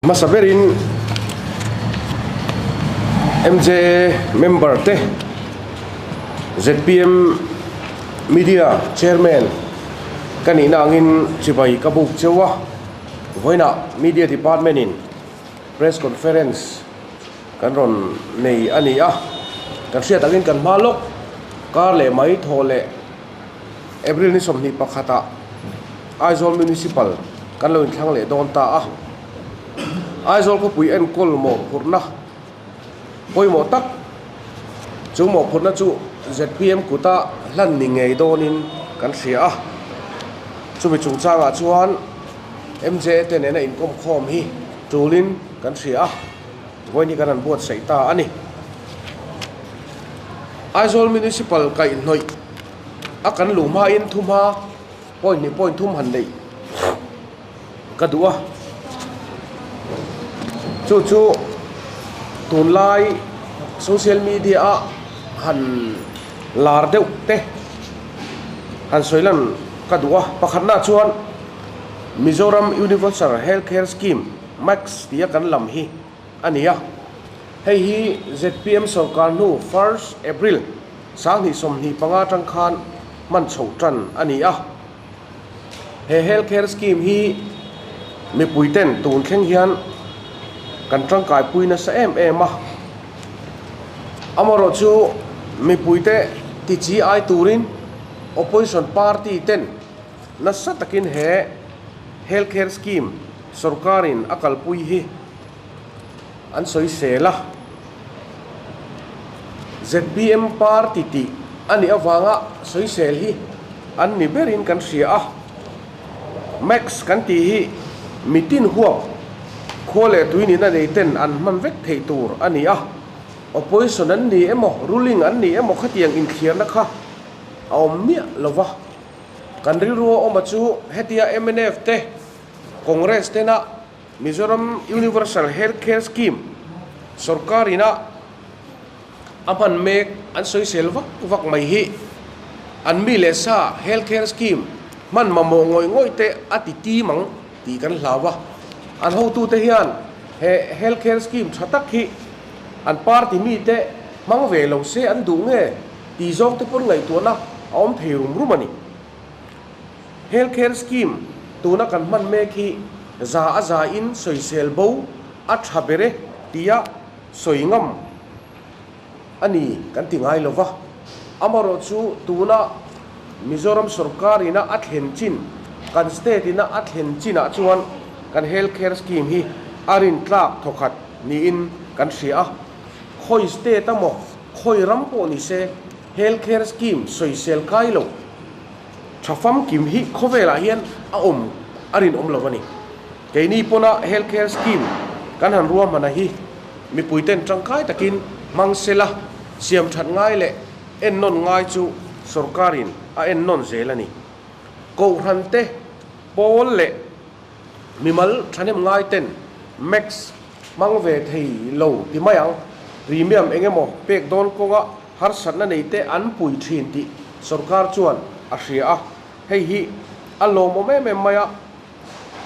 Hmasa berin MJA member te zpm media chairman ka nihna angin chibai ka buk cheu a, vawiinah media department in press conference kan rawn nei a ni a, kan hriat angin kan hma lawk kar leh mai thaw leh April ni 21 ah Aizawl Municipal kan lo inthlang leh dawn ta a. Aizawl khawpui enkawl mawhphurhna pawimawh tak chu mawhphurhna chu zpm kuta hlan ni ngei dawnin kan hria a. Chumi chungchangah chuan MJA te nena inkawm khawm hi tulin kan hria a, vawiin hi kan han buatsaih ta a ni. Aizawl Municipal kaihhnawih a kan luh hmain thumha point hnih point thum han neih ka duh a chu chu tunlai social media a han lar deuh te han sawi lan ka duh a pakhatna chuan Mizoram Universal Health Care Scheme max tia kan lam hi a ni a hei hi zpm sawrkar hnu first April 2025 atang khan hman chhoh tan a ni a. He Health Care Scheme hi mipui ten tun thleng hian kan tangkai pui nasa em em a. Amaherawh chu mipui te ti chi ai turin Opposition Party ten nasa takin he Health Care Scheme sawrkarin a kalpui hi an sawisel a. Zpm party tih a nih avanga sawisel hi an ni berin kan hria a. Max kan tih hi mitin huap khua leh tui nihna nei ten an hman vek theih tur a ni a. Opposition an ni emaw, ruling an ni emaw khatiang inthliarna kha a awm miah lo va. Kan rilru a awm a chu hetia mnf te, Congress tena Mizoram Universal Health Care Scheme sorkar ina a hman mek an sawisel vak vak mai hi an mi leh sa Health Care Scheme hman mamawh ngawih ngawih te a ti tim ang tih kan hlau a. An hotute hian he Health Care Scheme tha tak hi an party mite hmang ve lo se an duh nge tih zawng te pawn ngaihtuahna a awm thei rum rum a ni. Health Care Scheme tuna kan hman mek hi za a za in sawisel bo a tha ber e tia sawi ngam a ni kan ti ngai lova. Amaherawh chu tuna Mizoram sorkar ina a thlen chin, kan state ina a thlen chinah chuan kan Health Care Scheme hi a rintlak thawkhat niin kan hria a. Khawi state a maw, khawi ram pawh ni se Health Care Scheme sawisel kai lo. Tha famkim hi khawvelah hian a awm a rinawm lo a ni. Keini pawna Health Care Scheme kan han ruahmana hi mipuiten tangkai takin hmang sela, siam that ngai leh ennawn ngai chu sawrkarin a ennawn zel a ni. Kohhran te, pawl leh mimal thahnem ngai ten max hmang ve thei lo ti mai ang, premium eng emaw pek dawn kawnga harsatna nei te an pui thin tih sawrkar chuan a hria a, hei hi a lawmawm em em mai a,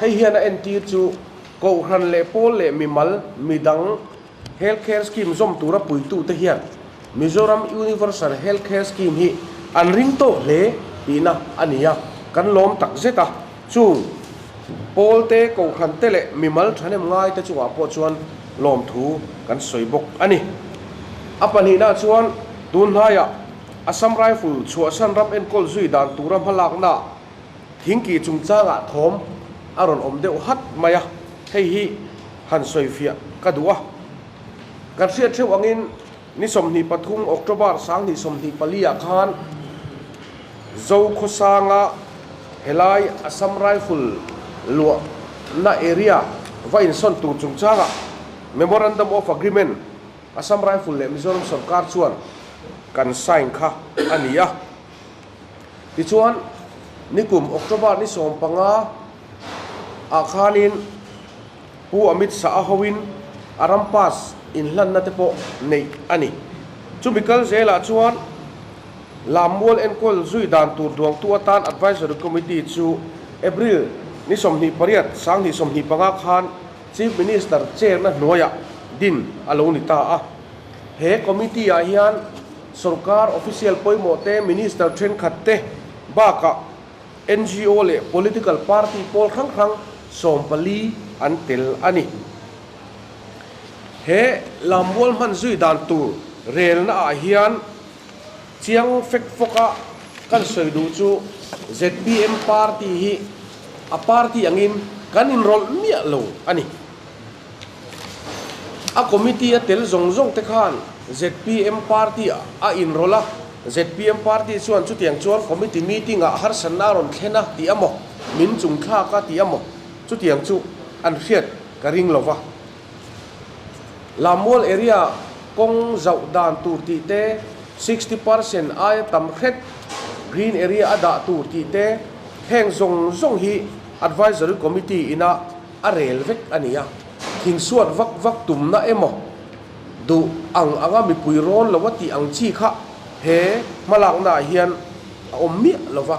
hei hian a entir chu Kohhran leh pawl leh mimal midang Health Care Scheme zawm tura puitute hian Mizoram Universal Health Care Scheme hi an ring tawk hle tihna a ni a, kan lawm tak zet a, chung pawl te, Kohhran te leh mimal thahnem ngai te chungah pawh chuan lawmthu kan sawi bawk a ni. A pahnihna chuan tun hnaiah Assam Rifle chhuahsan ram enkawl zui dan tura hmalakna thingkih chungchangah thawm a rawn awm deuh hat mai a, hei hi han sawifiah ka duh a. Kan hriat theuh angin ni 23 October 2024 ah khan Zokhawsanga helai Assam Rifle luahna area va insawn tur chungchangah Memorandum of Agreement Assam Rifle leh Mizoram sawrkar chuan kan sign kha a ni a. Tichuan, nikum October ni 15 ah khanin Pu Amit Shah a hoin a ram pass inhlanna te pawh neih a ni. Chumi kal zelah chuan Lammual enkawl zui dan tur duangtu atan Advisory Committee chu April ni 28, 2025 khan. Chief Minister chair-na hnuaiah din a lo ni ta a. He committee-ah hian sorkar official pawimawh te, minister thenkhat te bakah ngo leh political party pawl hrang hrang 14 an tel a ni. He lammual hman zui dan tur relna ah hian chiang fek fawk a kan sawi duh chu zpm party hi a party angin kan inrawlh miah lo a ni. A committee a tel zawng zawng te khan zpm party a inrawlh a, zpm party chuan chutiang chuan committee meeting ah harsatna a rawn thlen a tih a maw, min chungthlak a tih a maw, chutiang chu an hriat ka ring lo va. Lammual area kawng zauh dan tur tih te, 60% aia tam hret green area a dah tur tih te, heng zawng zawng hi advisory committee ina a rel vek a ni a, thingsuat vak vak tumna emaw duh ang anga mipui rawn lo a tih ang chi kha he hmalaknaah hian a awm miah lo va.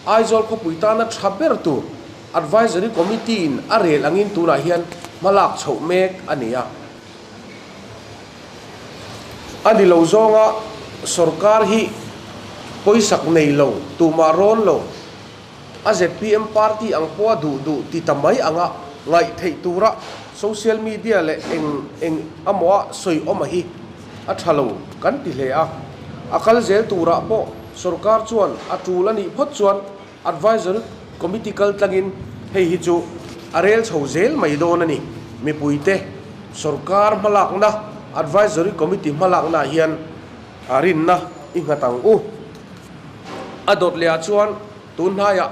Aizawl khawpui tana tha ber tur Advisory Committee in a rel angin tunah hian hmalak chhoh mek a ni a. A ni lo zawnga sorkar hi pawisak nei lo, tumah rawn lo. A zpm party ang pawha duh duh ti ta mai anga ngaih theih tura social media leh eng eng amaw-a sawi awm a hi a tha lo kan ti hle a. A kal zel turah pawh sorkar chuan a tul a nih phawt chuan advisory committee kal tlangin hei hi chu a rel chho zel mai dawn a ni. Mipuite sorkar hmalakna advisory committee hmalaknaah hian a rinna i nghat ang u. A dawt leh ah chuan tun hnaiah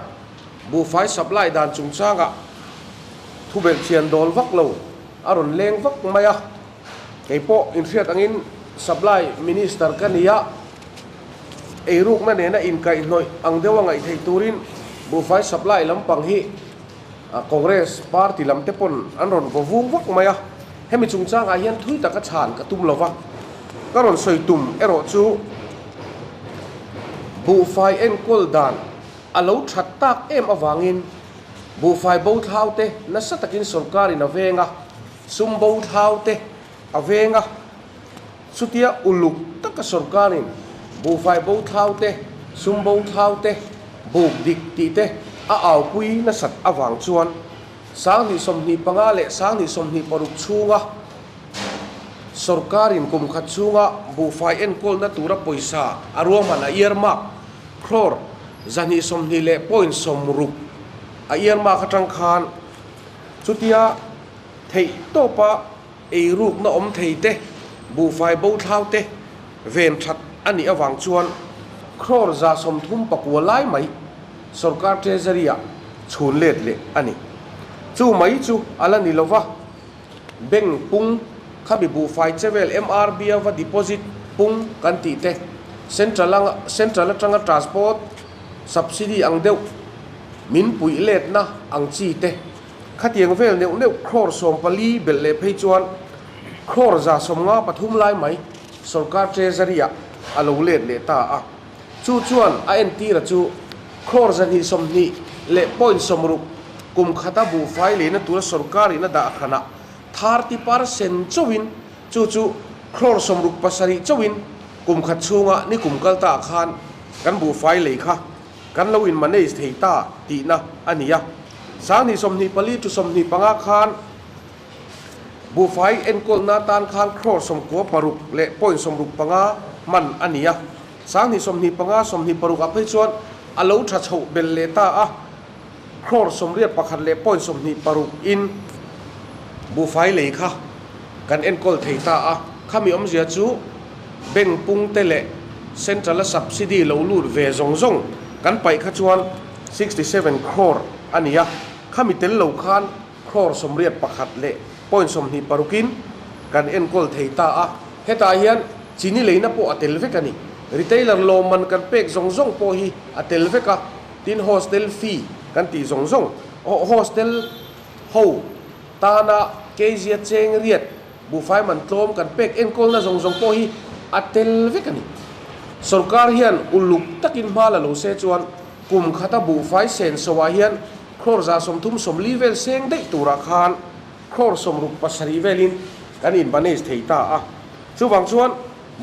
buhfai supply dan chungchangah thubelh thian dawl vak lo a rawn leng vak mai a, kei pawh inhriat angin supply minister ka ni a, eirukna nena inkaihhnawih ang deuha ngaih theih turin buhfai supply lampang hi Congress party lam te pawn an rawn vaw vung vak mai a, hemi chungchangah hian thui taka chhan ka tum lova, ka rawn sawi tum erawh chu buhfai enkawl dan a lo that tak em avangin buhfai bo thlau te nasa takin sorkarin a veng a, sum bo thlau te a veng a, chutia uluk taka sorkarin buhfai bo thlau te, sum bo thlau te, buk dik tih te a aupui nasat avang chuan 2025 leh 2026 chhunga sorkarin kum khat chhunga buhfai enkawlna tura pawisa a ruahman a earmark crore 220.60 a earmark atang khan chutia theih tawpa Eirukna awm thei te, buhfai bo thlau te ven that a nih avang chuan crore 39 lai mai sorkar treasury ah chhun let leh a ni. Chu mai chu a la ni lova, bank pung khami buhfai chevel MRB a va deposit pung kan tih te, central anga central atanga transport subsidy ang deuh min puih letna ang chi te, Khatiang vel neuh neuh crore 14 belh leh phei chuan crore 153 lai mai sorkar treasury ah a lo let leh ta a. Chu chuan a entira chu crore 220.60 kum khata buhfai leina tura sorkar in a dah hranah 30% chauhin chu chu crore 67 chauhin kum khat chhunga ni kum kal ta ah khan kan buhfai lei kha Kan lo in manage thei ta tihna a ni a. 2024 to 25 khan buhfai enkawlna atan khan crore 96.65 hman a ni a. 2025 26 ah phei chuan a lo tha chhoh belh leh ta a, crore 81.26 in buhfai lei kha kan enkawl thei ta a. Khami awmzia chu bank pung te leh Central a subsidy lo lut ve zawng zawng kan paih kha chuan 67 crore a ni a, khami tel lo khan crore 81.26 in kan enkawl thei ta a, hetah hian chini leina pawh a tel vek a ni. Retailer lawmman kan pek zawng zawng pawh hi a tel vek a, tin hostel fee kan tih zawng zawng, hostel ho tana kg a cheng riat Buhfai man tlawm kan pek enkawlna zawng zawng pawh hi a tel vek a ni. Sorkar hian uluk takin hma la lo se chuan kum khata buhfai sen soah hian crore 134 vel seng daih turah khan Crore 67 velin kan in manage thei ta a. Chuvang chuan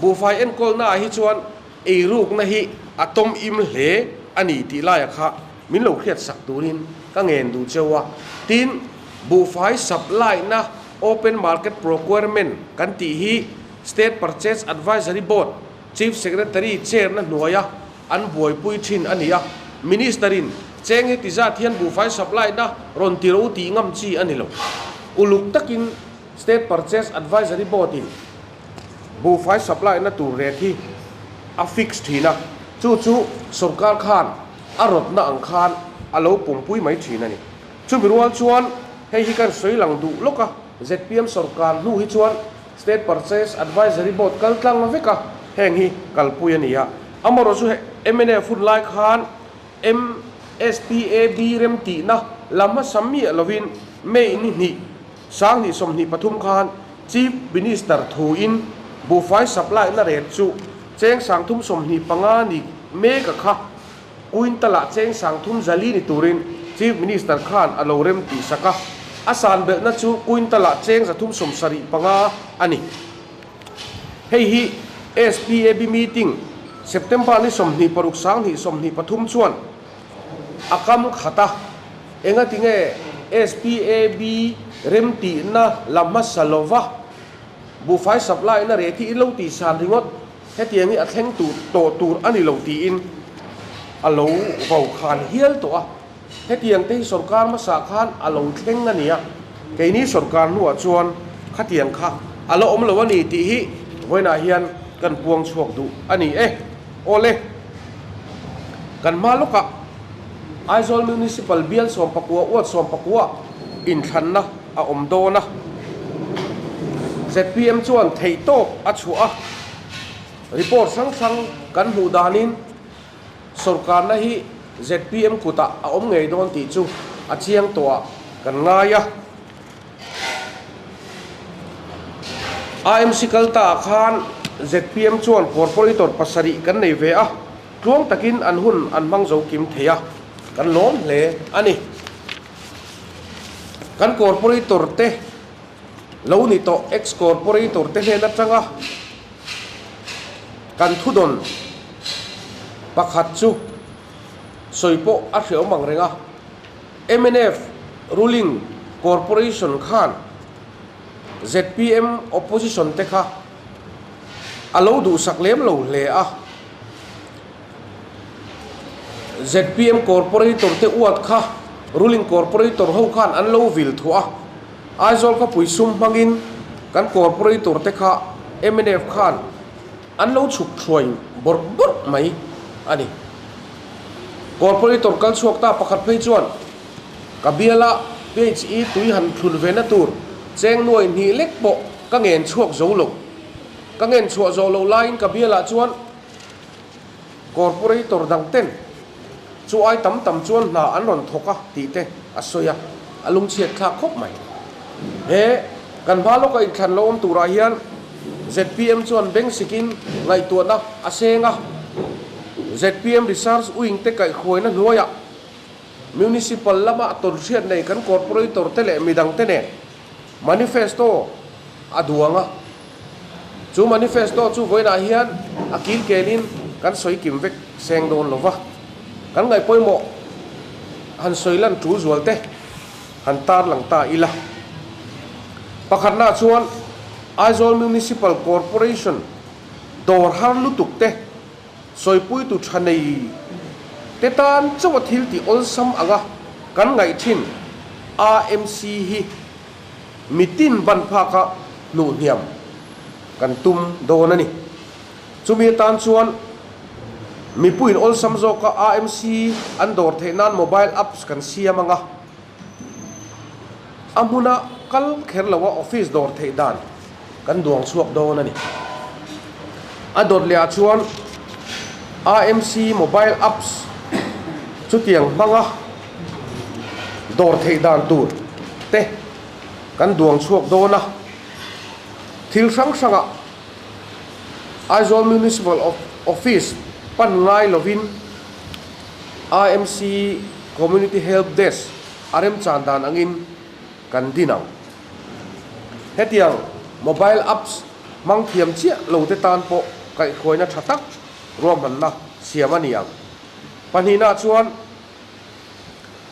buhfai enkawlna ah hi chuan eirukna hi a tawm im hle a ni tih laia kha min lo hriat sak turin ka ngen duh cheu a. Tin, buhfai supply na open market procurement kan tih hi State Purchase Advisory Board Chief Secretary chair na hnuaia an buaipui thin a ni a, Minister in cheng heti zat hian buhfai supply na rawn ti ro tih ngam chi a ni lo. Uluk takin State Purchase Advisory Board in buhfai supply na tur rate hi a fix thin a, chu chu sorkar khan a rawtna ang khan a lo pumpui mai thin a ni. Chumi rual chuan hei hi kan sawi lang duh lawk a, zpm sorkar hnu hi chuan State Purchase Advisory Board kal tlang vek a, heng hi kalpui a ni a. Amaherawhchu chu mnf hun lai khan MSPAB remtihna lam hmasa miah lovin May ni hnih, 2023 khan Chief Minister thuin buhfai supply na rate chu cheng 325 ni mek a kha Quintal-ah cheng 304 ni turin Chief Minister khan a lo rem tih sak a, a san belhna chu quintal-ah cheng 375 a ni. Hei hi SPAB meeting September ni 26 2023 chuan a kam khat a, engati nge SPAB remtihna la hmasa lova buhfai supply-na rate hi i lo tihsan ringawt? Hetiang hi a thleng tur tawh tur a ni lo tiin a lo vau khan hial tawh a. Hetiang te hi sorkar hmasa khan a lo thleng a ni a, keini sorkar hnuah chuan khatiang kha a la awm lo a ni tih hi vawiinah hian kan puang chhuak duh a ni e. Awle, kan hma lawkah Aizawl Municipal bial sawmpakua uat sawmpakua inthlanna a awm dawn a. Zpm chuan theihtawp a chhuah a, report hrang hrang kan hmuh danin sorkarna hi zpm kutah a awm ngei dawn tih chu a chiang tawhah kan ngai a. AMC kal taah khan zpm chuan corporator pasarih kan nei ve a, tluang takin an hun an hmang zo kim thei a, kan lawm hle a ni. Kan corporator te lo ni tawh ex-corporator te hnen atanga kan thudawn pakhat chu sawi pawh a hreawm ang reng a. Mnf ruling corporation khan zpm opposition te kha a lo duhsak lem lo hle a. Zpm corporator te uat kha ruling corporator ho khan an lo vil thuah a, Aizawl khawpui sum hmangin kan corporator te kha mnf khan an lo chhuk thuai bawrh bawrh mai a ni. Corporator kal chhuak ta pakhat phei chuan ka biala PHE tui han thlun ve na tur cheng nuai hnih lek pawh ka ngen chhuak zo lo. Ka ngen chhuah zawh loh laiin ka bialah chuan Corporator dang ten chu ai tam tam chuan hna an rawn thawk a tih te a sawi a, a lungchhiat thlak khawp mai. He kan hma lawka inthlan lo awm turah hian zpm chuan bank sikin ngaihtuahna a seng a, zpm Research Wing te kaihhruaina hnuaiah Municipal lama tawnhriat nei kan Corporator te leh midang te nen Manifesto a duang a, chu manifesto chu vawiinah hian a kil kelin kan sawi kim vek seng dawn lo va, kan ngaih pawimawh han sawi lan tul zual te han tar lang ta ila. Pakhatnaah chuan Aizawl Municipal Corporation dawr har lutuk te sawipuitu tha nei te tan chauh a thil tih awlsam anga kan ngaih thin AMC hi mitin ban phaka hnuh hniam kan tum dawn a ni. Chumi atan chuan mipuiin awlsam zawka AMC an dawr theih nan mobile apps kan siam anga a hmuna kal kher loa office dawr theih dan kan duang chhuak dawn a ni. A dawt leh ah chuan AMC mobile apps chutiang hmanga dawr theih dan tur te kan duang chhuak dawn a. Thil hrang hrangah Aizawl Municipal Office pan ngai lovin AMC Community Help Desk a remchan dan angin kan din ang. Hetiang mobile apps hmang thiam chiah lo te tan pawh kaihhruaina tha tak ruahmanna siam a ni ang. Pahnihna chuan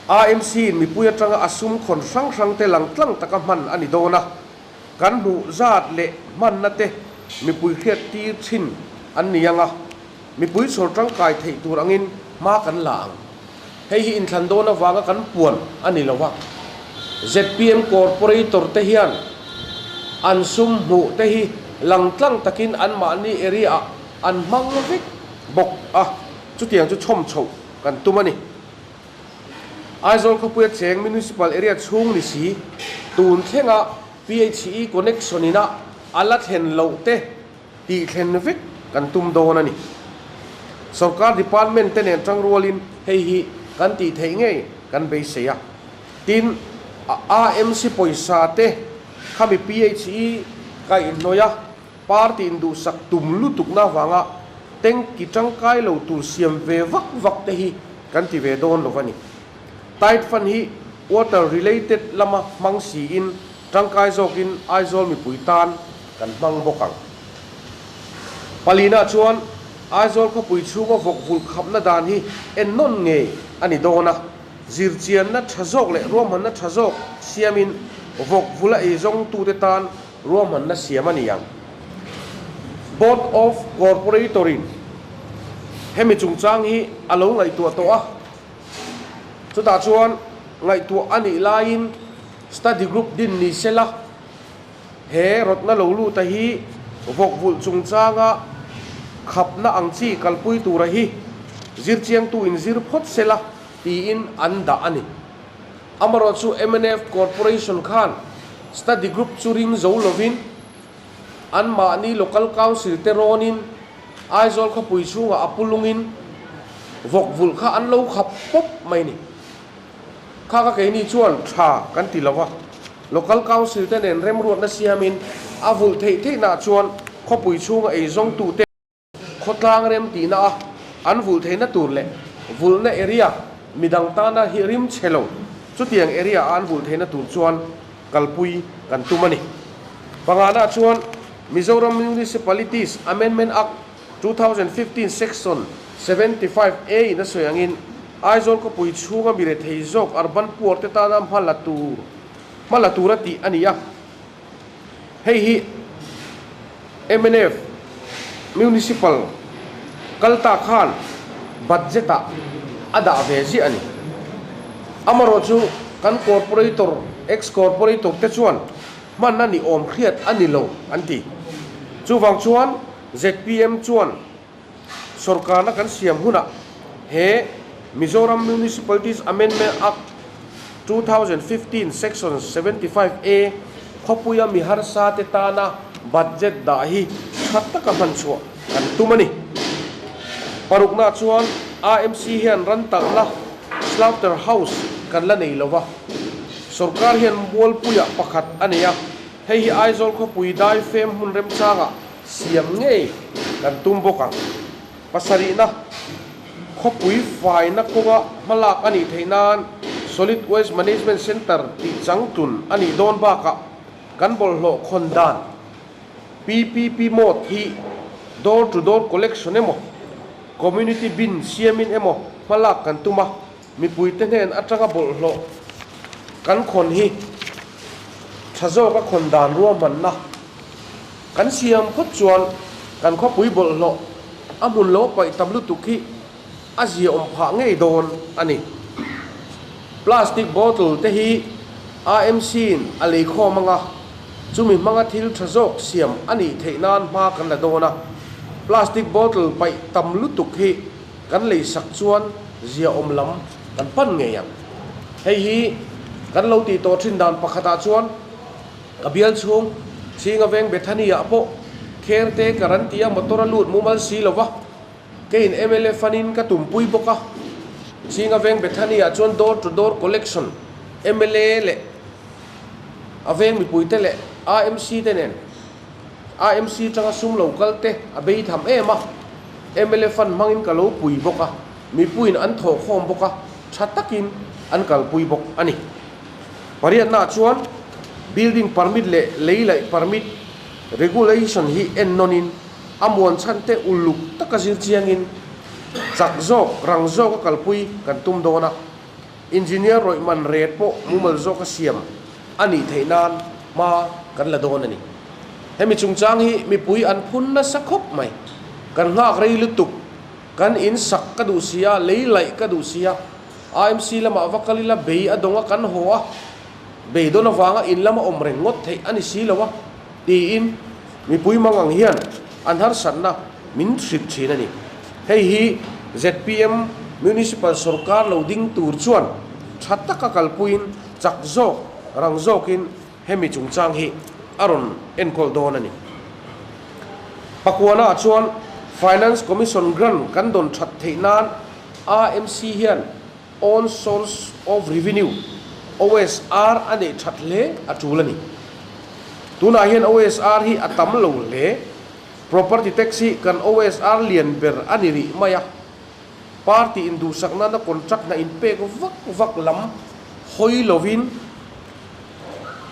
AMC in mipui atanga a sum khawn hrang hrang te lang tlang taka hman a ni dawn a, kan hmuh zat leh hmanna te mipui hriat tir thin an ni ang a, mipui chhawr tangkai theih tur angin hma kan la ang. Hei hi inthlan dawn avanga kan puan a ni lo a, zpm corporator te hian an sum hmuh te hi lang tlang takin anmahni area ah an hmang vek bawk a, chutiang chu chhawm chhoh kan tum a ni. Aizawl khawpuia cheng Municipal area chhung ni si, tun thlenga PHE connection ina a la thlen loh te tih thlen vek kan tum dawn a ni. Sorkar department te nen tangrualin hei hi kan tih theih ngei kan beisei a. Tin, AMC pawisa te khami PHE kaihhnawih a Party induhsak tum lutukna avanga tanki tangkai lo tur siam ve vak vak te hi kan ti ve dawn lo a ni. Tide Fund hi water related lama hmang siin tangkai zawkin Aizawl mipui tan kan hmang bawk ang. Palina chuan Aizawl khawpui chhunga vawk vulh khapna dan hi ennawn ngei a ni dawn a, zirchianna tha zawk leh ruahmanna tha zawk siamin vawk vulh a eizawngtute tan Ruahmanna siam a ni ang. Board of Corporator-in hemi chungchang hi a lo ngaihtuah tawh a, chutah chuan ngaihtuah a nih laiin study group din ni sela he rawtna lo luta hi vawkvulh chungchanga khapna ang chi kalpui tura hi zirchiangtu in zir phawt sela tiin an dah a ni. Amaherawhchu mnf Corporation khan Study Group chu ring zo lovin anmahni Local Council te rawnin Aizawl khawpui chhungah a pu lungin vawk vulh kha an lo khap pawp mai ni. Kha ka keini chuan tha kan ti lo a, Local Council te nen remruatna siamin a vulh theih theihnaah chuan khawpui chhunga eizawngtute, Khawtlang rem tihna a an vulh theihna tur leh vulhna area midang tana hi rim chhe lo chutiang area a an vulh theihna tur chuan kalpui kan tum a ni. Pangana chuan Mizoram Municipalities Amendment Act 2015 Section 75 A in a sawi angin Aizawl khawpui chhunga mi rethei zawk urban poor te tana hma la tur hma la tura tih a ni a. Hei hi mnf Municipal kal ta khan budget ah a dah ve ziah a ni. Amaherawh chu kan corporator, ex-corporator te chuan hman a ni awm hriat a ni lo an ti. Chuvang chuan zpm chuan Sorkarna kan siam hunah he Mizoram Municipalities Amendment Act 2015 Section 75 A khawpuia mi harsa te tana budget dah hi tha taka hman chhuah kan tum a ni. Parukna chuan AMC hian ran talhna slaughter house kan la nei lova, sorkar hian mualpuiah pakhat a nei a, hei hi Aizawl khawpui daifem hmun remchangah Siam ngei kan tum bawk ang. Pasarihna, Khawpui faina kawnga hmalak a nih theih nan Solid Waste Management Centre tih changtlun a nih dawn bakah kan bawlhhlawh khawn dan PPP mode hi door to door collection emaw community bin siamin emaw hmalak kan tum a, mipuite hnen atanga bawlhhlawh kan khawn hi tha zawka khawn dan ruahmanna Kan siam phawt chuan kan khawpui bawlhhlawh a hmun lo paih tam lutuk hi a ziaawm phah ngei dawn a ni. Plastic bottle te hi AMC-in a lei khawm anga chumi hmanga thil tha zawk siam a nih theih nan hma kan la dawn a. Plastic bottle paih tam lutuk hi kan lei sak chuan ziaawm lam kan pan ngei ang. Hei hi kan lo tih tawh thin dan pakhatah chuan Ka bial chhung, Chhinga veng Bethany-ah pawh Kherte ka ran tia motor a lut mumal si lo va, keiin mla fanin ka tumpui bawk a. Chhinga veng Bethany-ah chuan door to door collection mla leh a veng mipuite leh AMC te nen AMC tanga sum lo kal te a bei tham em a, mla fund hmangin ka lo pui bawk a, mipuiin an thawhkhawm bawk a, tha takin an kalpui bawk a ni. Pariatnaah chuan. Building permit leh lei laih permit regulation hi en nawnin a muan chhan te uluk taka zir chiangin chak zawk, rang zawka kalpui kan tum dawn a. Engineer rawih man ret pawh mumal zawka siam a nih theih nan hma kan la dawn a ni. Hemi chungchang hi mipui an phun nasa khawp mai. Kan nghak rei lutuk, kan in sak ka duh si a, lei laih ka duh si a, AMC lamah va kal ila bei a dawng a kan haw a, beidawn avanga in lama awm reng ngawt theih a ni si lo a, tiin mipui mang ang hian an harsatna min hrilh thin a ni. Hei hi zpm Municipal sorkar lo ding tur chuan tha taka kalpuiin chak zawk, rang zawkin hemi chungchang hi a rawn enkawl dawn a ni. Pakuana chuan Finance Commission grant kan dawn that theih nan AMC hian Own Source of Revenue, OSR, a neih that hle a tul a ni. Tunah hian OSR hi a tam lo hle. Property tax hi kan OSR lian ber a ni rih mai a. Party induhsak nana contract hna inpek vak vak lam hawi lovin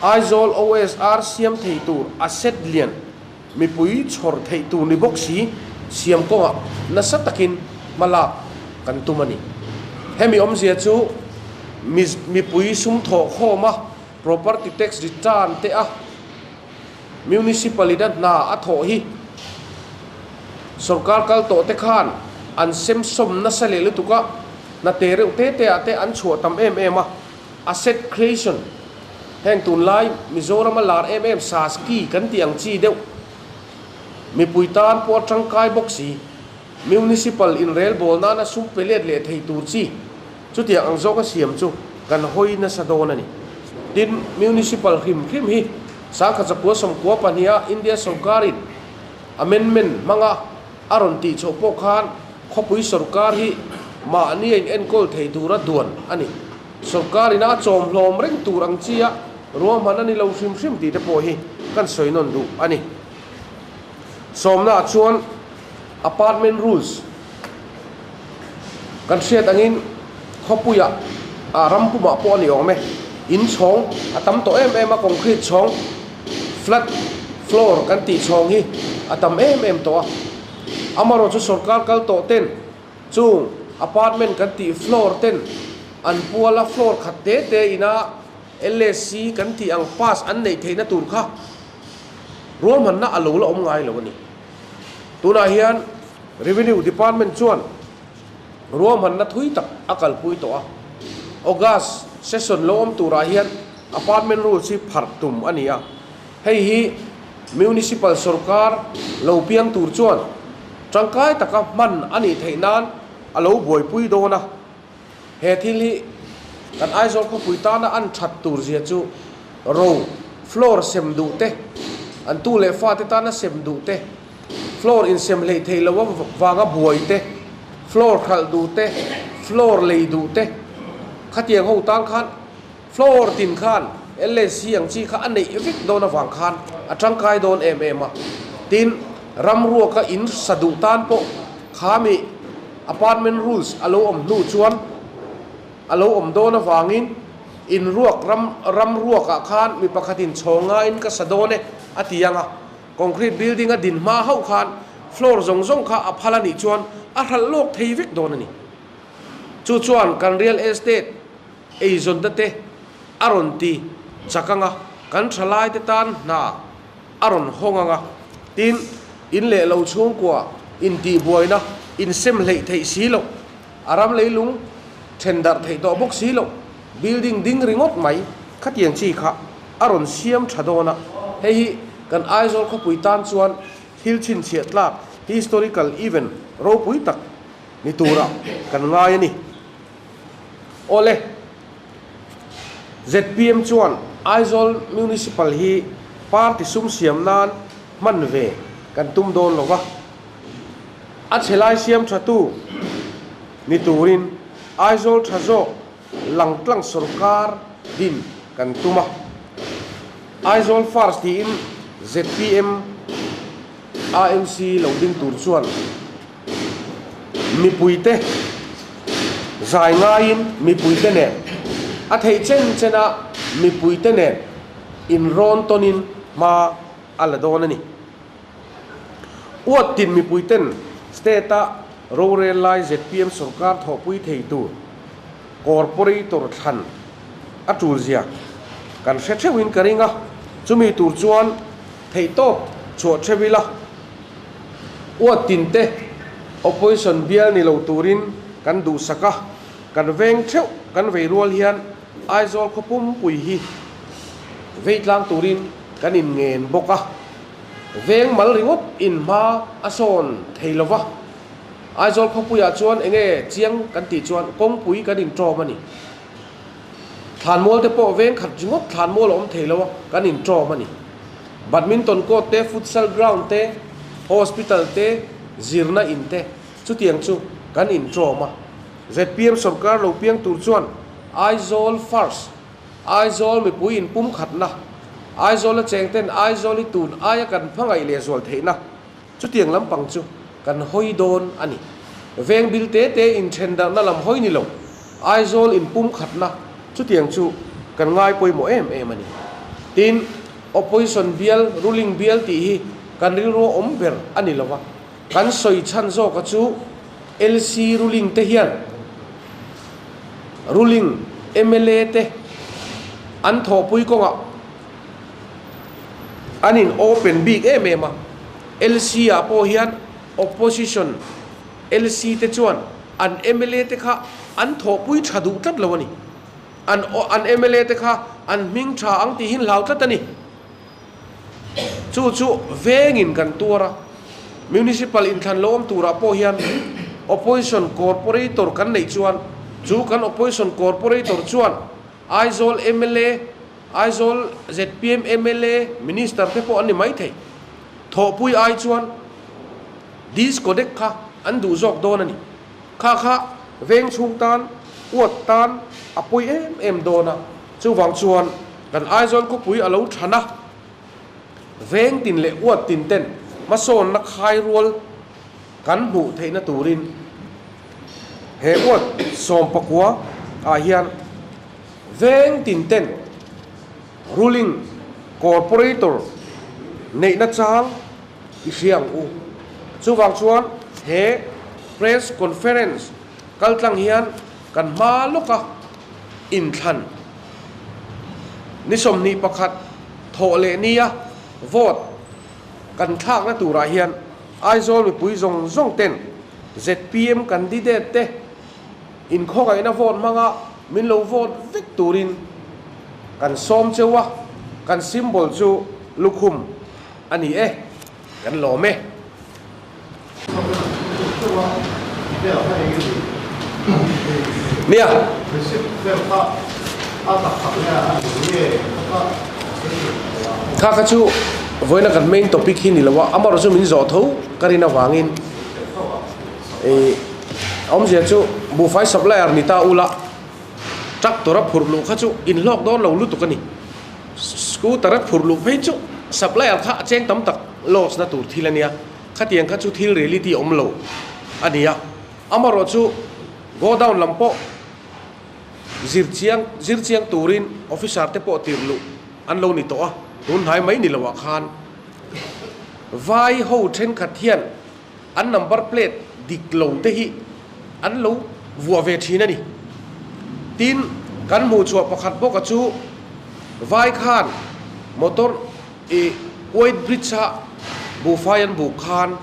Aizawl OSR siam thei tur asset lian mipui chhawr theih tur ni bawk si siam kawngah nasa takin hma lak kan tum a ni. Hemi awmzia chu mipui sum thawh khawma property tax return te a Municipal-in a hna a thawh hi sorkar kal tawh te khan an sem sawm nasa leh lutuk a, hna te reuh te te ah te an chhuah tam em em a, asset creation heng tunlai Mizoram a lar em em Saski kan tih ang chi deuh mipui tan pawh a tangkai bawk si, Municipal inrelbawl nana sum pe let leh thei tur chi. Chutiang ang zawka siam chu kan hawi nasa dawn a ni. Tin, Municipal hrim hrim hi sangkhat zakua sawmkua pahniha India sorkarin amendment hmanga a rawn tih chhoh pawh khan khawpui sorkar hi mahni a inenkawl thei tura duan a ni. Sorkarin a chawm hlawm reng tur ang chia ruahman a ni lo hrim hrim tih te pawh hi kan sawi nawn duh a ni. Sawmnaah chuan Apartment rules kan hriat angin khawpuiah ah ram pumah pawh a ni awm e. In chhawng a tam tawh em em a, concrete chhawng flat floor kan tih chhawng hi a tam em em tawh a. Amaherawhchu sorkar kal tawh ten chung apartment kan tih floor ten an pual a floor khat te te ina LSC kan tih ang pass an neih theihna tur kha ruahmanna a lo la awm ngai lo a ni. Tunah hian Revenue Department chuan ruahmanna thui tak a kalpui tawh a, August session lo awm turah hian apartment rules hi pharh tum a ni a, hei hi Municipal sorkar lo piang tur chuan tangkai taka hman a nih theih nan a lo buaipui dawn a, he thil hi kan Aizawl khawpui tana an that tur zia chu ro floor sem duh te, an tu leh fate tana sem duh te, floor insem hleih theih loh avanga buai te, floor hralh duh te, floor lei duh te, khatiang ho tan khan floor tin khan LSC ang chi kha a neih vek dawn avang khan a tangkai dawn em em a. Tin, ram ruaka in sa duh tan pawh khami apartment rules a lo awm hnu chuan a lo awm dawn avangin in ruak ram ram ruakah khan mi pakhatin chhawng ngaiin ka sa dawn e a ti ang a, concrete building a din hma hauh khan floor zawng zawng kha a phal a nih chuan a hralh lawk thei vek dawn a ni. Chu chuan kan real estate eizawnna te a rawn ti chak ang a, kan thalaite tan hna a rawn hawng ang a, tin in leh lo chhungkua intihbuaina insem hleih theih si loh, a ram leilung then darh theih tawh bawk si loh, building ding ringawt mai khatiang chi kha a rawn siam tha dawn a, hei hi kan Aizawl khawpui tan chuan thil chhinchhiah tlak historical event ropui tak ni turah kan ngai a ni. Awle, zpm chuan Aizawl Municipal hi party sum siam nan hman ve kan tum dawn lo va, a chhe lai siam thatu ni turin Aizawl tha zawk langtlang sorkar din kan tum a. Aizawl First tiin zpm AMC lo ding tur chuan mipuite zai ngaiin mipuite nen a theih chen chena mipuite nen. inrawn tawnin hma a la dawn a ni. Uat tin mipuiten State-a rorel lai zpm sorkar thawhpui thei tur Corporator thlan a tul zia kan hre theuhin ka ring a, chumi tur chuan theihtawp chhuah theuh ila uat tinte Opposition bial ni lo turin kan duhsak a, kan veng theuh kan vei rual hian Aizawl khaw pumpui hi vei tlang turin kan inngen bawk a, veng mal ringawt in hma a sawn thei lo va. Aizawl khawpuiah chuan enge chiang kan tih chuan kawngpui kan inṭawm a ni. Thlanmual te pawh veng khat ringawt thlanmual a awm thei lo a, kan inṭawm a ni. Badminton court te, futsal ground te, hospital te, zirna in te chutiang chu kan inṭawm a. Zpm sorkar lo piang tur chuan Aizawl first, Aizawl mipui inpumkhatna, Aizawla chengten Aizawl hi tun aia kan hmangaih lehzual theihna, Chutiang lampang chu kan hawi dawn a ni. Veng bil te te inthen darhna lam hawi ni lo, Aizawl inpumkhatna chutiang chu kan ngai pawimawh em em a ni. Tin, Opposition bial, ruling bial tih hi kan rilru awm ber a ni lo va, kan sawi chhan zawka chu LC ruling te hian ruling mla te an thawhpui kawngah, An in open bik em em a, LC ah pawh hian opposition LC te chuan an mla te kha an thawhpui tha duh tlat lo a ni. An an mla te kha an hming tha ang tihin hlau tlat a ni. Chu chu vengin kan tuar a, municipal inthlan lo awm turah pawh hian opposition corporator kan neih chuan chu kan opposition corporator chuan Aizawl mla Aizawl zpm mla Minister te pawh an ni mai thei. Thawhpui ai chuan disconnect kha an duh zawk dawn a ni. Kha kha veng chhung tan, uat tan a pawi em em dawn a. Chuvang chuan kan Aizawl khawpui a lo than a, veng tin leh uat tin ten hmasawnna khai rual kan hmuh theihna turin he uat 19 ah hian Veng tin ten ruling corporator neihna chang i hria ang u. Chuvang chuan he press conference kaltlang hian kan hma lawka inthlan ni 21 thawh leh nia vote kan thlakna turah hian Aizawl mipui zawng zawng ten zpm candidate te Inkhawngaihna vote hmanga min lo vote vek turin kan sawm cheu a, kan symbol chu lukhum a ni e, kan lawm e. Nia. Kha kha chu vawiina kan main topic hi ni lo a, amaherawhchu min zawh tho ka rin avangin. Ih awmzia chu buhfai supplier ni ta ula tractor a phurh luh kha chu inhlawk dawn lo lutuk a ni. Scooter a phurh luh phei chu supplier kha a cheng tam tak loss na tur thil a nia, khatiang kha chu thil reality awm lo a ni a. Amaherawh chu godown lam pawh zir chiang zir chiang turin officer te pawh tirh luh an lo ni tawh a, tun hnai mai ni loah khan vai ho thenkhat hian an number plate dik lo te hi an lo vuah ve thin a ni. Tin, kan hmuh chhuah pakhat bawk a chu vai khan motor ih White Bridge a buhfai an buk khan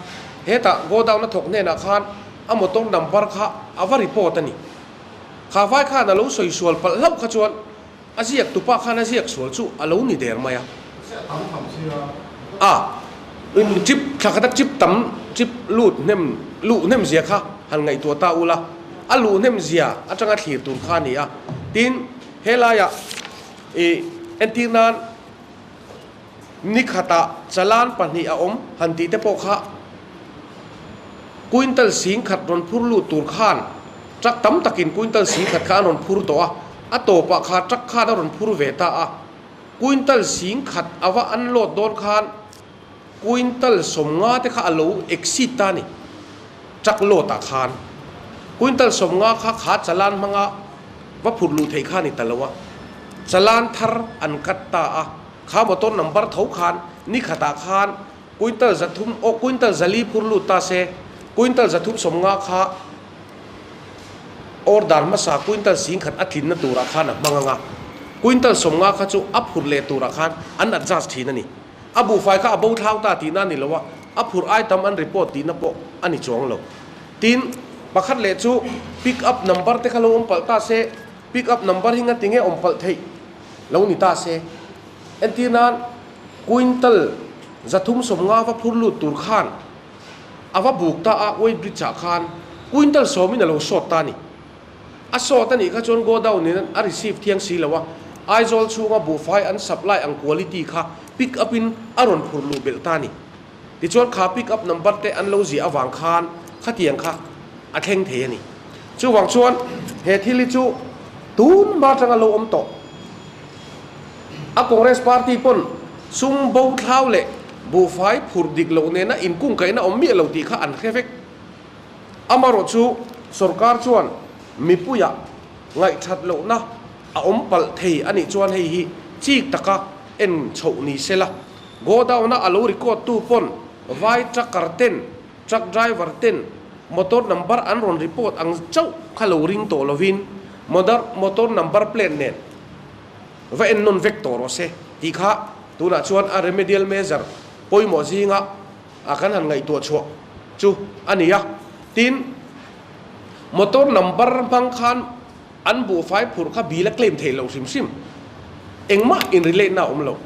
hetah godown a thawk hnenah khan a motor number kha a va report a ni. Kha vai khan a lo sawi sual palh hlauh kha chuan A ziak tupa khan a ziak sual chu a lo ni der mai a. A chip thla khata chip tam chip lut hnem luh hnem zia kha han ngaihtuah ta ula, a luh hnem zia atanga thlir tur kha a ni a. Tin, helaiah ih entir nan ni khatah chalan pahnih a awm han tih te pawh kha quintal 10,000 rawn phur lut tur khan truck tam takin quintal 10,000 kha an rawn phur tawh a, a tawpah kha truck khan a rawn phur ve ta a, quintal 10,000 a va unload dawn khan quintal 50 te kha a lo exceed ta a ni, truck load ah khan quintal 50 kha kha chalan hmanga va phur luh theih kha a ni ta lo a, chalan thar an cut ta a. Kha motor number tho khan ni khatah khan quintal 300 aw quintal 400 phur lut ta se, quintal 350 kha order hmasa quintal 10,000 a tlinna turah khan a hmang ang a, quintal 50 kha chu a phur leh turah khan an adjust thin a ni. A buhfai kha a bo thlau ta tihna a ni lo a, a phur ai tam an report tihna pawh a ni chuang lo. Tin, pakhat leh chu pick up number te kha lo awm palh ta se, pick up number hi nga tinge awm palh theih lo ni ta se. Entir nan quintal 350 va phur lut tur khan a va buk ta a, weight bridge ah khan quintal 10 in a lo sawt ta a ni. A sawt a nih kha chuan godown in a receive thiang si lo a, Aizawl chhunga buhfai an supply ang quality kha pick up in a rawn phur luh belh ta a ni. Tichuan kha pick up number te an lo ziah avang khan khatiang kha a thleng thei a ni. Chuvang chuan he thil hi chu tun hma atanga lo awm tawh a Congress party pawn sum bo thlau leh buhfai phur dik loh nena inkungkaihna awm miah lo tih kha an hre vek. Amarawh chu sorkar chuan mipuiah ngaihthat lohna a awm palh thei a nih chuan hei hi chik taka en chhoh ni se la. Godown-a a lo record tu pawn vai trucker ten, truck driver ten motor number an rawn report ang chauh kha lo ring tawh lovin motor number plate nen va en nawn vek tawh rawh se tih kha tunah chuan a remedial measure pawimawh zinga a kan han ngaihtuah chhuah chu a ni a. Tin, motor number hmang khan an buhfai phurh kha bill a claim theih loh hrim hrim. Engmah in relate na a awm lo.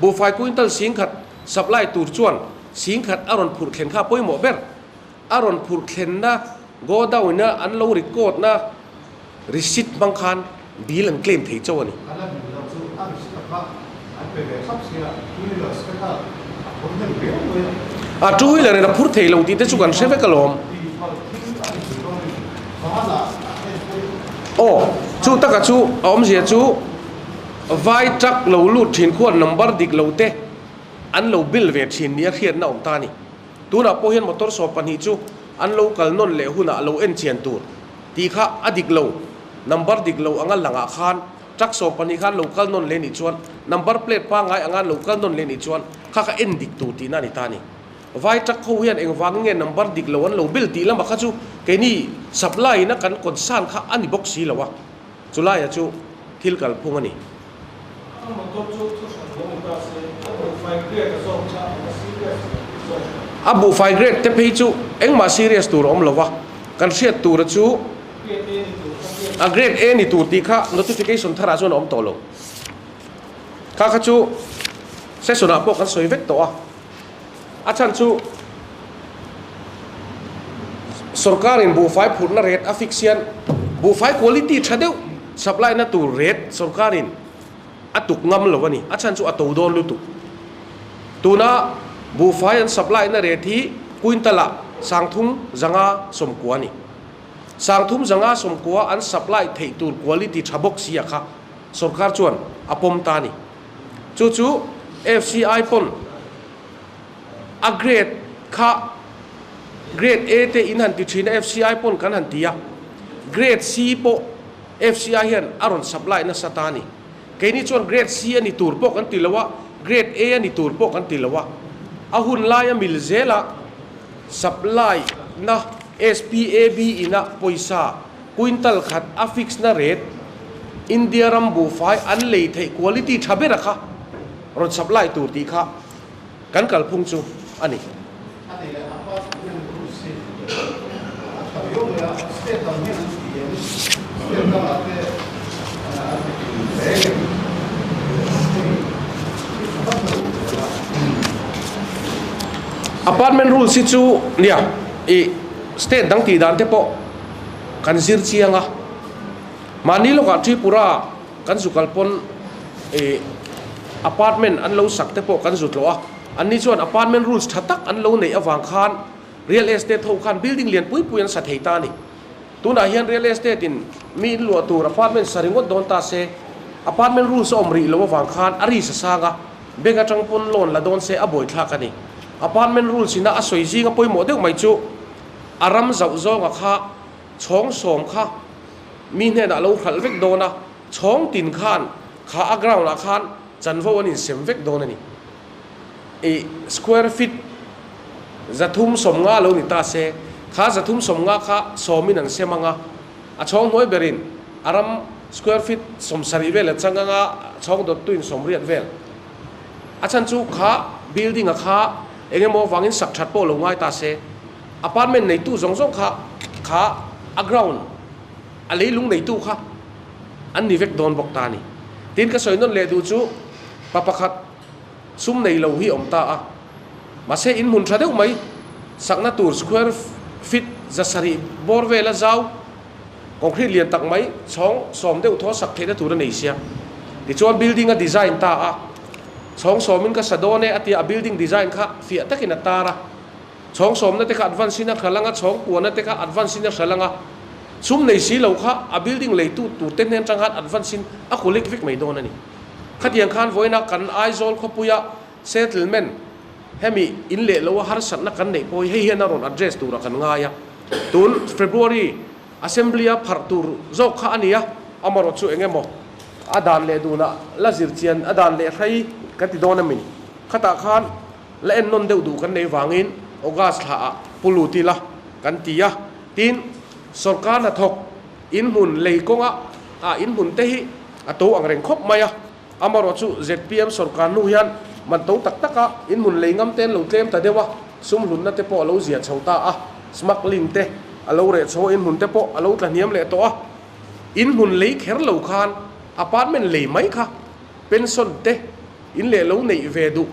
Buhfai quintal 10,000 supply tur chuan 10,000 a rawn phurh thlen kha a pawimawh ber. A rawn phurh thlenna godown a an lo record na receipt hmang khan bill an claim thei chauh a ni. A la hlim loh chu a receipt a kha an pe ve thlap sia, two wheelers te kha a phur hnem viau mai a. A two wheeler in a phur thei lo tih te chu kan hre vek alawm. Tihpalh thil a ni thei dawn in vanah a enkawl. Aw, chu taka chu a awmzia chu vai truck lo lut thin khuan number dik lo te an lo bill ve thin nia hriatna awm ta a ni. Tunah pawh hian motor 12 chu an lo kal nawn leh hunah lo en chian tur tih kha a dik lo. Number dik lo anga langah khan truck 12 khan lo kal nawn leh nih chuan number plate pangngai anga lo kal nawn leh nih chuan kha kha en dik tur tihna a ni ta a ni. Vai truck ho hian engvang nge number dik lo an lo bil tih lamah kha chu keini supply in a kan concern kha a ni bawk si lo a, chulaia chu thil kalphung a ni. A motor chu thu hran lo ni ta se, a buhfai grade a zawk kha a serious lo tih zawk hran. A buhfai grade te phei chu engmah serious tur a awm lo va, kan hriat tura chu Grade A ni tur kha grade. A grade A ni tur tih kha notification tharah chuan a awm tawh lo. Kha kha chu session ah pawh kan sawi vek tawh a, a chhan chu sorkar in buhfai phurhna rate a fix hian buhfai quality tha deuh supply na tur rate sorkar in a tuk ngam lo a ni. A chhan chu a to dawn lutuk. Tuna buhfai an supply na rate hi quintal ah 3,590 a ni. 3,590 an supply theih tur quality tha bawk si a kha sorkar chuan a pawm ta a ni. Chu chu FCI pawn a grade kha grade A te in han ti thin a, FCI pawn kan han ti a, grade C pawh FCI hian a rawn supply nasa ta a ni. Keini chuan grade C a ni tur pawh kan ti lo a, grade A a ni tur pawh kan ti lo a. A hun laia mil zela supply na SPAB ina pawisa quintal khat a fix na rate India ram buhfai an lei theih quality tha ber a kha rawn supply tur tih kha kan kalphung chu a ni. A nei leh a pa hian rules hi a tha viau mai a, state dang hian an ti em? State dangah te an ti thin hle em? Hei hi tha vak lo a. Apartment rules hi chu nia i state dang tih dan te pawh kan zir chiang a, mahni lawkah Tripura kan zu kal pawn ih apartment an lo sak te pawh kan zu tlawh a, anni chuan apartment rules tha tak an lo neih avang khan real estate ho khan building lian pui pui an sa thei ta a ni. Tunah hian real estate in mi in luah tur apartment sa ringawt dawn ta se, apartment rules a awm rih loh avang khan a ri sa sang a, bank atang pawn loan la dawn se a buaithlak a ni. Apartment rules ina a sawi zinga pawimawh deuh mai chu a ram zauh zawnga kha chhawng sawm kha mi hnenah lo hralh vek dawn a, chhawng tin khan kha a ground ah khan. Chanvo an insem vek dawn a ni. I square feet 350 lo ni ta se, kha 350 kha sawmin an sem ang a, a chhawng hnuai berin a ram square feet 70 vel a chang ang a, a chhawng dawttuin 80 vel. A chhan chu kha building a kha eng emaw avangin sak that pawh lo ngai ta se, apartment neitu zawng zawng kha kha a ground a leilung neitu kha an ni vek dawn bawk ta a ni. Tin, ka sawi nawn leh duh chu pa pakhat sum nei lo hi a awm ta a, mahse in hmun tha deuh mai sakna tur square feet 700 bawr vela zau concrete lian tak mai chhawng sawm deuh thaw sak theihna tur a nei sia. Tichuan building a design ta a, chhawng sawmin ka sa dawn e a tia a building design kha fiah takin a tar a. Chhawng sawmna te kha advance in a hral anga, chhawng puana te kha advance in a hral anga, sum nei si lo kha a building leitu tur te hnen tang khan advance in a collect vek mai dawn a ni. Khatiang khan vawiina kan Aizawl khawpuia settlement hemi in leh lo a harsatna kan neih pawh hi hei hian a rawn address turah kan ngai a. Tun February Assembly a pharh tur zawk kha a ni a, amarawh chu eng emaw a dan leh dunah la zir chian a dan leh hrei kan ti dawn a mi. Khatah khan La en nawn deuh duh kan nei vangin August thla ah pu lut ila kan ti a, tin sawrkar hnathawk in hmun lei kawnga ah in hmun te hi a to ang reng khawp mai a, amarawh chu zpm sawrkar hnu hian man to tak tak a in hmun lei ngam te an lo tlem ta deuh a, sum hlunna te pawh a lo zia chho ta a, smuggling te a lo reh chho a, in hmun te pawh a lo tla hniam leh tawh a, in hmun lei kher lo khan apartment lei mai kha pension te In leh lo neih ve duh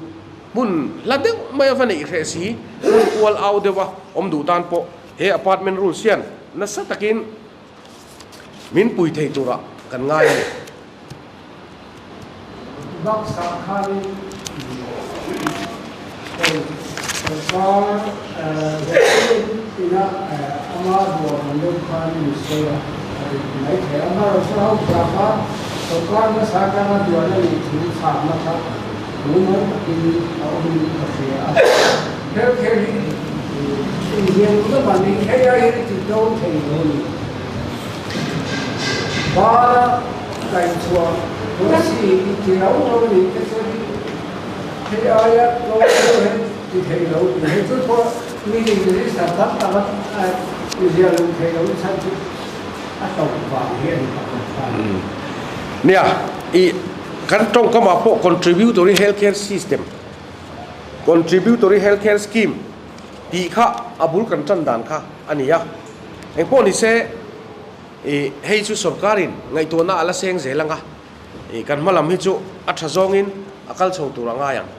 hmun hla deuh mai a va neih hreh si, hmun ual au deuh a awm duh tan pawh he apartment rules hian nasa takin min pui thei turah kan ngai a ni. Baksa khanin hei sorkar zirtirtu ina ama ruah ang deuh khan mi sawi a, a dik mai thei a. Amaherawhchu ho chaka sorkar hmasa atanga duan a nih thil chhakna kha mumal takin a awmin ka hria a. Kher kher hi inziah duh lamah ni hei ai hian i ti dawn thei lo a ni. Bala kaihchhuah policy i ti rau rau a nih te chuan hei aia tlawm deuh hian ti thei lo tih hi chu pawh mi minister tam tak a ziah luh theih loh chhan chu a to vang hi a ni pakhat ta. Nia, i kan tawngkamah pawh contributory healthcare system, contributory healthcare scheme tih kha a bul kan tan dan kha a ni a. Engpawh ni se, i hei chu sorkarin ngaihtuahna a la seng zel ang a, i kan hma lam hi chu a tha zawngin a kal chho tur a ngai ang.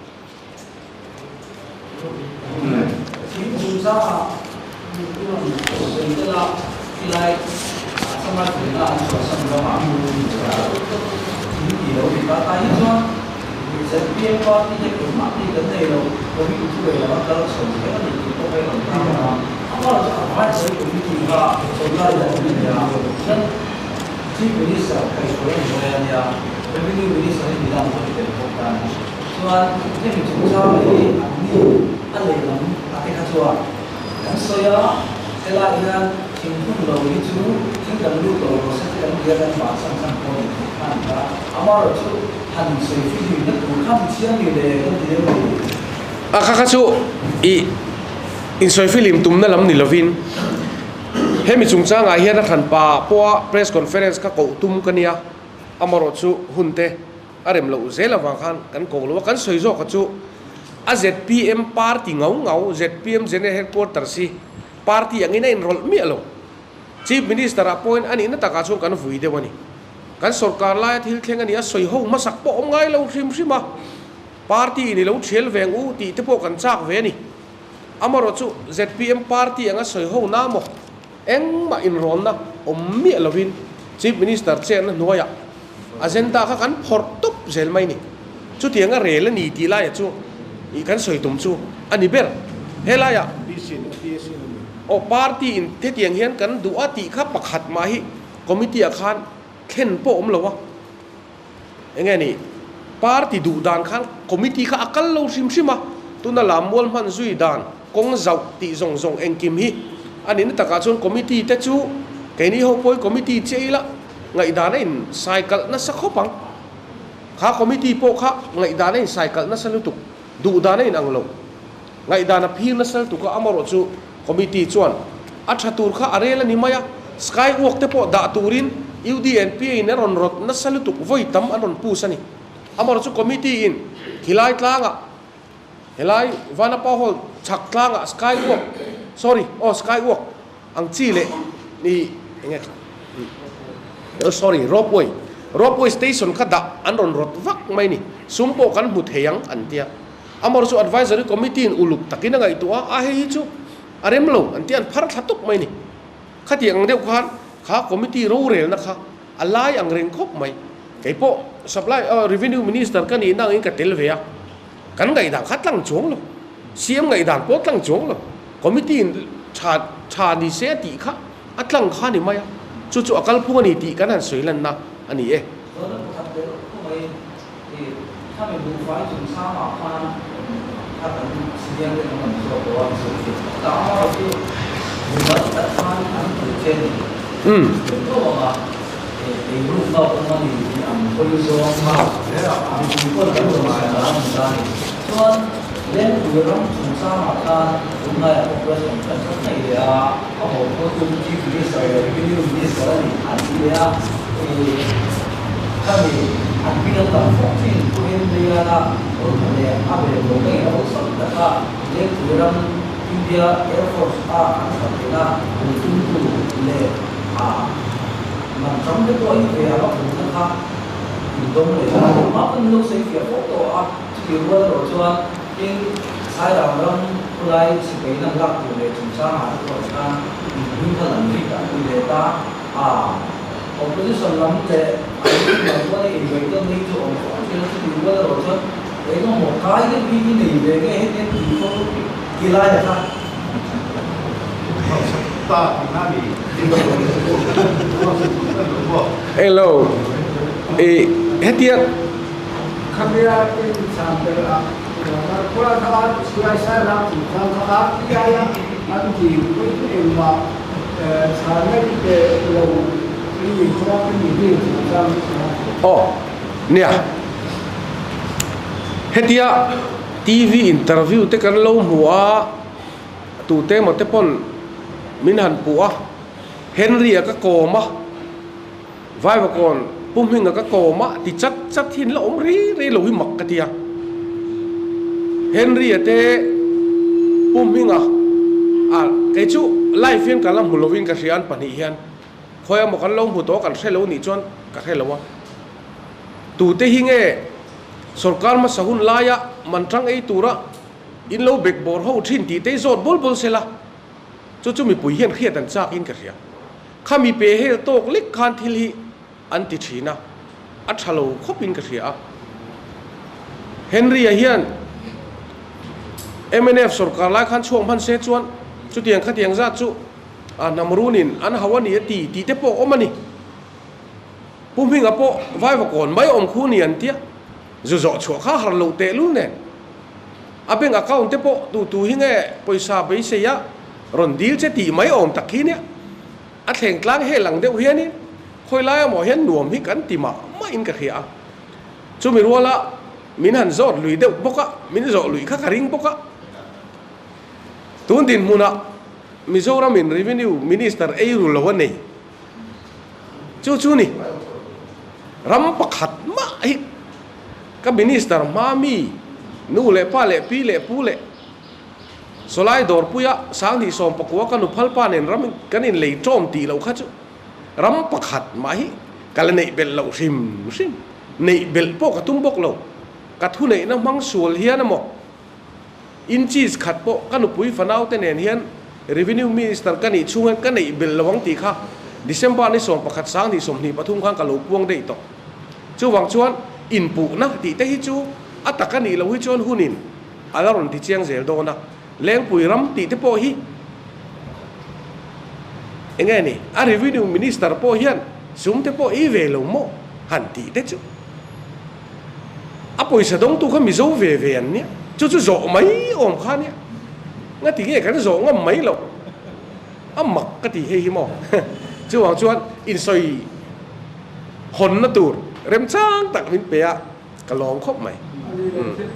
Chuan hemi chungchang hi an ni a lehlam a te kha chuan kan sawi a, helai hian thingphun lo hi chu thil dang lut lo rawh se te kan ti a, kan bansan chhan pawh ni thei kha a ni a, amaherawh chu han sawi fihlim na tur kha mi chiang ni le kan ti deuh ni. A kha kha chu i insawi fihlim tumna lam ni lovin hemi chungchangah hian a hranpa pawha press conference kha koh tum ka nia, amaherawh chu hun te A rem loh zel avang khan kan ko lo a, kan sawi zawk a chu a zpm party ngau ngau, zpm General Headquarters hi party angin a inrawlh miah lo. Chief Minister ah pawhin a nihna takah chuan kan vui deuh a ni. Kan sorkar laia thil thleng a ni a, sawi ho hmasak pawh awm ngai lo hrim hrim a, party in i lo thial veng u tih te pawh kan chak ve a ni. Amaherawh chu zpm party anga sawi ho na maw? Engmah inrawnna awm miah lovin Chief Minister chenna hnuaiah agenda kha kan phawrh tawp zel mai ni. Chutiang a rel a ni tih laia chu ih kan sawi tum chu a ni ber. Helaiah aw party in hetiang hian kan duh a tih kha pakhat mah hi committee ah khan thlen pawh awm lo a. Enge ni party duh dan khan committee kha a kal lo hrim hrim a, tuna lammual hman zui dan kawng zauh tih zawng zawng engkim hi a nihna takah chuan committee te chu keini ho pawi committee che ila ngaihdan a in sai kalh nasa khawp ang. Kha committee pawh kha ngaihdan a insaikalh nasa lutuk, duhdan a inang lo. Ngaihdan a phir nasa lutuk a, amarawh chu committee chuan a tha tur kha a rel a ni mai a, sky walk te pawh dah turin UDNPA in a rawn rawt nasa lutuk vawi tam an rawn push a ni. Amarawh chu committee in khilai tlangah helai Vanapa Hall chhak tlangah sky walk, sorry, aw sky walk ang chi leh ni enge sorry ropeway, ropeway station kha dah an rawn rawt vak mai ni, sum pawh kan hmu thei ang an tia. Amarawh chu advisory committee in uluk takin a ngaihtuah a, a hei hi chu a rem lo an tia an phar thla tawp mai ni. Khatiang ang deuh khan kha committee rorelna kha a lai ang reng khawp mai. Kei pawh supply revenue minister ka nihna angin ka tel ve a, kan ngaihdan kha tlang chuang lo, CM ngaihdan pawh tlang chuang lo, committee in tha tha ni se a tih kha a tlang kha a ni mai a, chu chu a kalphung a ni tih kan han sawi lanna a ni e. Zawhna pakhat leh khawmai i khami buhfai chungchangah khan kha kan senior te kan rawn zawk lo a, an sawi feh tak tak a, amaherawhchu mimal tak khan an thil che ni tawh ang a, eiruk na awm a ni tih an hawi zawng a, mipui pawn an rawn sawi dan a ni ta a ni. Chuan Lengpui ram chungchangah khan tunlaiah pawh press conference an nei leh a, a mawhphurtu Chief Minister leh Revenue Minister a ni an ti leh a, khami an hming an tam fawk thin pawhin Leiana rawn leh a ve lo ngei a awlsam taka Lengpui ram India Air Force a an hran theihna bul tumtu leh a man ram te pawh hi ve a va phunna kha indawm leh a, engmah pawn lo sawi fiah fawk tawh a. Chutih rual erawh chuan tin Sairang ram khulai sipai nan lak tur leh chungchangah te pawh khan inhming kha lam rik an ni leh ta a. Opposition lam leh an ram lam pawh nih inbeihtawn hi chu awm fo thin a, chutih rual erawh chuan engemaw kai deuh hi i nei ve nge hetiang tih fo ti lai a kha. Hello, i hetiang. Khamia in chhan tel a, khua kha chhuai sai ram chungchang kha RTI a an ti pawhin engmah chhanna i pe lo i khaw i mi hming chungchang hi chu. Aw nia, hetia TV interview te kan lo hmu a, tute emaw te pawn min han puh a, Henry-a ka kawm a. Vaivakawn Pu Hminga ka kawm a ti chat chat hi an la awm rei rei lo hi mak ka ti a. Henry-a te Pu Hminga a kei chu live hian ka la hmu lovin ka hria an pahnih hian khawi emaw kan lo hmu tawh kan hre lo nih chuan ka hre lo a. Tute hi nge sorkar hmasa hun laia man tang ei tura in lo bekbawr ho thin tih te hi zawt bawl bawl sela chu chu mipui hian hriat an chak in ka hria. Khami pe hel tawk lek khan thil hi an ti thin a, a tha lo khawpin ka hria a. Henry-a hian mnf sorkar lai khan chhuak hman se chuan chutiang khatiang zat chu a hnam runin an hau a ni a ti tih te pawh a awm a ni. Pu Hminga pawh Vaivakawn mai awm khu ni an tia, zu zawh chhuah kha har lo tehlul nen. A bank account te pawh tu tu hi nge pawisa beisei a rawn dil che tih mai awm tak hi nia. A thleng tlang hel ang deuh hianin khawi lai amaw hian nuam hi kan ti mah mah in ka hria a. Chumi ruala min han zawt lui deuh bawk a, min zawh lui kha ka ring bawk a. Tun dinhmunah Mizoramin Revenue Minister ei ru lo a nei. Chu chu ni ram pakhat mah hi ka minister hma mi nu leh pa leh pi leh pu leh Sawlai dawrpuia 2019 ka nuphal pa nen ram kan in lei tawm tih loh kha chu ram pakhat mah hi ka la neih belh loh hrim hrim. Neih belh pawh ka tum bawk lo. Ka thuneihna hmang sual hian emaw inches khat pawh ka nupui fanau te nen hian Revenue Minister ka nih chhung hian ka neih belh lo ang tih kha December ni 11 2023 khan ka lo puang daih tawh. Chuvang chuan inpuhna tih te hi chu a tak a nih loh hi chuan hunin a la rawn ti chiang zel dawn a. Lengpui ram tih te pawh hi eng nge ni? A Revenue Minister pawh hian sum te pawh ei ve lo maw han tih te chu. A pawisa dawngtu kha Mizo ve ve an nia, chu chu zawh mai awm kha nia. Ngati nge kan zawh ngam mai loh? A mak ka ti hei hi maw? Chuvang chuan insawi hawnna tur remchang tak min pe a. Ka lawm khawp mai.